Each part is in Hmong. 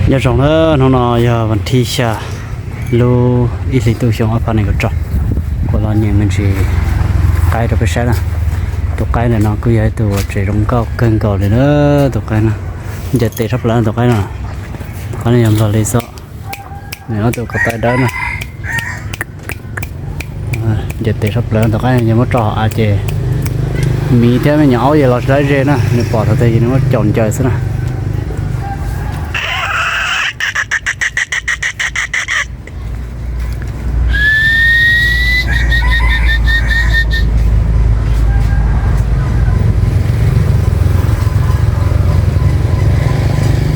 Nyob zoo na, hnub no yog vas thib xya lub ib hlis ntuj xyoo ob phav nees nkaum rau. Kuv los nyeem me ntsis qaib rau peb saib na. Tus qaib ntawm no kuj yog ib tug tseem zoo nkauj kawg nkaus li na, tus qaib no. Ncaws tes tshaj plaws tus qaib no. Tus qaib no yog nplog li xwb. Nws ob tug ko taw dawb na. Ncaws tes tshaj plaws tus qaib no, yog muab tso hauv av ces miv thiab me nyuam aub yog los tsis laib ze na, nws pom thaum twg ces nws muab caum ncaws xwb na.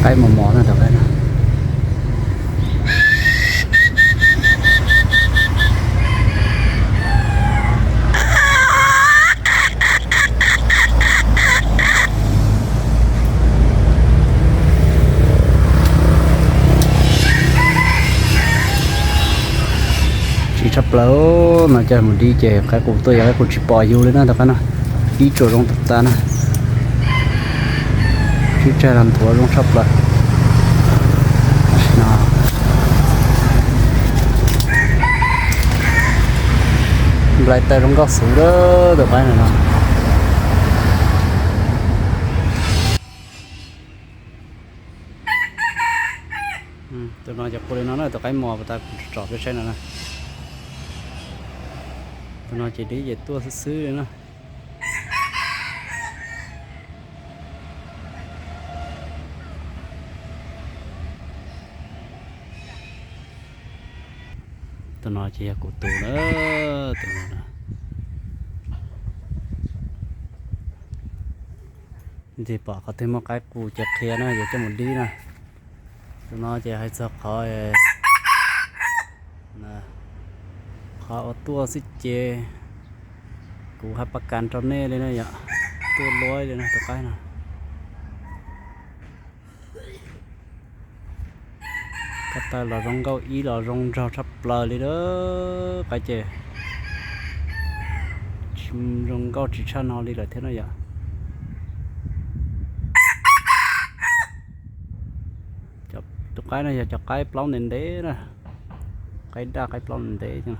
Qaib mos mos na tus qaib no. Tsis tshaj plaws no, coj mus dib ces qaib qus tuaj yog qaib qus tsis pom yus li na tus qaib no. Ib tsuam zoo tas tas na. Sib tsag los nthuav zoo tshaj plaws. Tam sim no nplais taw zoo nkauj xwb tus qaib no. Tus no ces qus li no na, tus qaib mos tas kuv tsom peb saib no na. Tus no ces dib ces tuaj xwb xwb li na. Tus no ces yog kuv tus na, tus no na. Ntxim pom qhov twg muaj qaib qus ces qhia na, yuav coj mus dib na. Tus no ces hais txog qhov, qhov uas tuaj xwb ces kuv hais pab kas rau nej li na yom, tuaj luaj li na tus qaib no. Ko taw los zoo nkauj ib los zoo nraug tshaj plaws li na, qaib ces zoo nkauj tsis tshaj no li lawm thiab na yom. Tus qaib no yog cov qaib plaub ntev ntev na, qaib daj qaib plaub ntev ntev.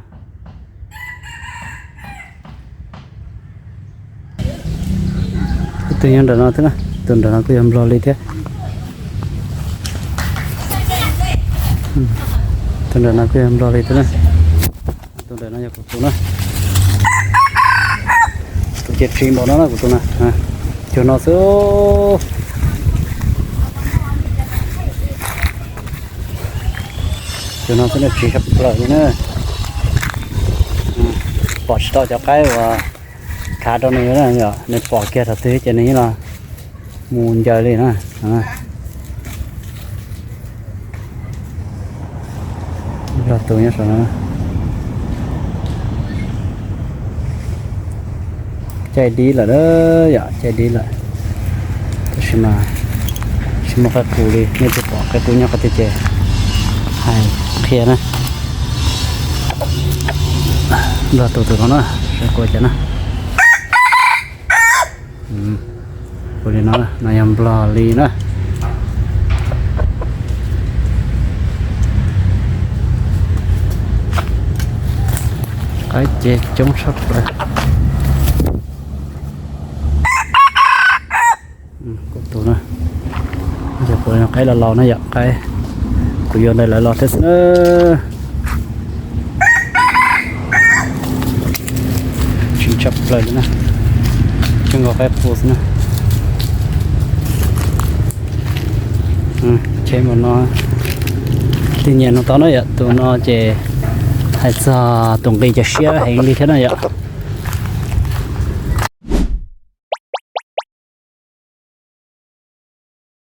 Ib tug nyob nram no thiab na, tus nram no kuj yog nplog li thiab. Tus nram no kuj yog nplog li thiab na. Tus nram no yog kuv tus na. Tus ces tsis npaum no na kuv tus na. Cuag no xwb. Cuag no xwb na, tsis tshaj plaws li na. Pom tsis tau cov qaib uas khav rau nws na, nws pom kiag thaum twg ces nws yeej los mus ncaws li na. Nplog tus nyob saum no. Caij dib lawm, yog caij dib lawm. Tab sis mas tsis muaj qaib qus li, nej twb pom qaib qus nyob qhov twg ces hais qhia na. Nplog tus tus no na, saib quaj cas na. Ua li no, no yog nplog li na. Qaib ces coob tshaj plaws. Kuv tus na, yog kuv qaib los laus na yom, qaib kuv yuav ntawm lawv los thiab xwb na. Tsis tshaj plaws li na, tsuas nkaus qaib qus xwb na. Tsheb mas no tig nyiam no tau na yom, tus no ces hais txog tus nqi ces siab heev li thiab na yom.